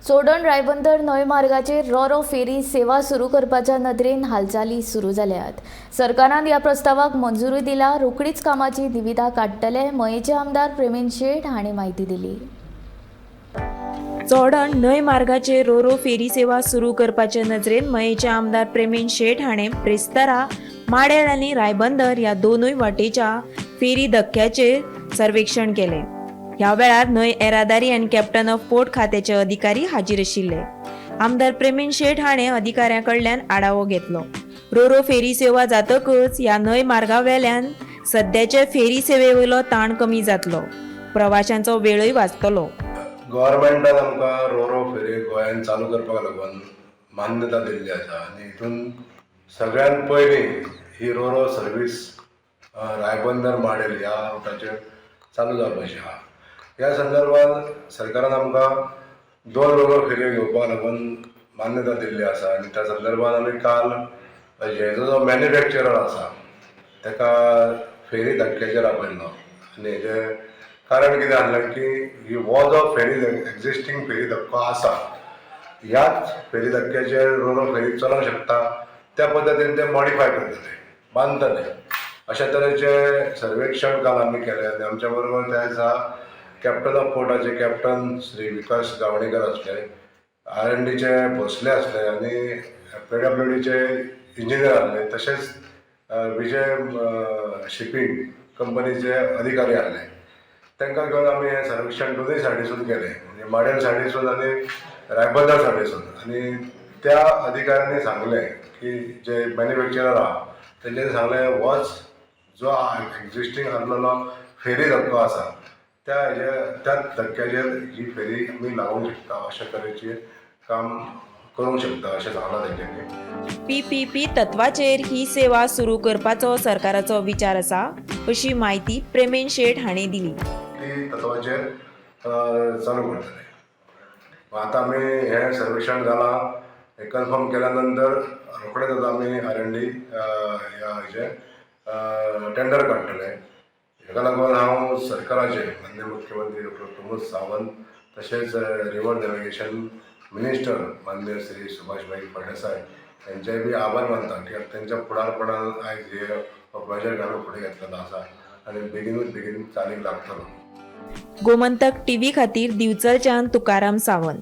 चोडण रायबंदर न्हंय मार्गाचेर रोरो फेरी सेवा सुरू करपाच्या नदरेन हालचाली सुरू जाल्यात. सरकारान ह्या प्रस्तावाक मंजुरी दिल्या. रोखडीच कामाची निविदा काडटले, मयेचे आमदार प्रेमेंद शेट हांणी म्हायती दिली. चोडण न्हंय मार्गाचेर रोरो फेरी सेवा सुरू करपाचे नजरेन मयेचे आमदार प्रेमेंद शेट हाणें ब्रेस्तारा माडेल आनी रायबंदर ह्या दोनूय वाटेच्या फेरी धक्क्याचेर सर्वेक्षण केलें. ह्या वेळार न्हंय येरादारी आनी कॅप्टन ऑफ पोर्ट खात्याचे अधिकारी हाजीर आशिल्ले. आमदार प्रेमेंद शेट हाणें अधिकाऱ्यां कडल्यान आढावो घेतलो. रोरो फेरी सेवा जातकच ह्या न्हंय मार्गा वेल्यान सद्याचे फेरी सेवेवयलो ताण कमी जातलो, प्रवाशांचो वेळय वाचतलो. गव्हर्मेंटान आमकां रोरो फेरी गोंयांत चालू करपाक लागून मान्यता दिल्ली आसा आनी हितून सगळ्यान पयलीं ही रोरो सर्वीस रायबंदर माडेल ह्या रुटाचेर चालू जावपाची आहा. ह्या संदर्भात सरकारान आमकां दोन रोरो फेरयो घेवपाक लागून मान्यता दिल्ली आसा आनी त्या संदर्भात आमी काल हेजो जो मॅन्युफॅक्चरर आसा ताका फेरी धक्क्याचेर आपयल्लो आनी हेजें कारण कितें आहलें की ही हो जो फेरी एक्झिस्टींग फेरी धक्को आसा, ह्याच फेरी धक्क्याचेर रोरो फेरी चलोवंक शकता, त्या पद्दतीन ते मॉडिफाय करतले, बांदतले. अशा तरेचें सर्वेक्षण काल आमी केलें आनी आमच्या बरोबर त्या दिसा कॅप्टन ऑफ पोर्टाचे कॅप्टन श्री विकास गावणेकर आसले, आर एन डीचे भोसले आसले आनी पीडब्ल्यूडीचे इंजिनियर आहले, तशेंच विजय शिपींग कंपनीचे अधिकारी आहले. तांकां घेवन आमी हें सर्वेक्षण दोनूय सायडीसून केलें, म्हणजे माडेल सायडीसून आनी रायबंदर सायडीसून. आनी त्या अधिकाऱ्यांनी सांगलें की जे मॅन्युफॅक्चरर आहा तेंच्यांनी सांगलें, होच जो एक्झिस्टींग आसलेलो फेरी धक्को आसा, त्या हेजे त्याच धक्क्याचेर ही फेरी आमी लावूंक शकता, अशा तरेचें काम करूंक शकता अशें सांगलां तेंच्यांनी. पीपीपी तत्वाचेर ही सेवा सुरू करपाचो सरकाराचो विचार आसा, अशी म्हायती प्रेमेंद शेट हांणी दिली. ती तत्वाचेर चालू करतले. आतां आमी हें सर्वेक्षण जालां हें कन्फर्म केल्या नंतर रोखडेच आतां आमी आर एन डी ह्या हेजें टेंडर काडटले. हेका लागून हांव सरकाराचे, माननीय मुख्यमंत्री डॉक्टर प्रमोद सावंत, तशेंच रिवर नॅविगेशन मिनिस्टर माननीय श्री सुभाष भाई फळदेसाय हेंचे बी आभार मानता, कित्याक तेंच्या फुडारपणान आयज हे हो प्रोजेक्ट आमी फुडें घेतलेलो आसा आनी बेगिनूच बेगीन चालीक लागतलो. गोमंतक टीव्ही खातीर दिवचलच्यान तुकाराम सावंत.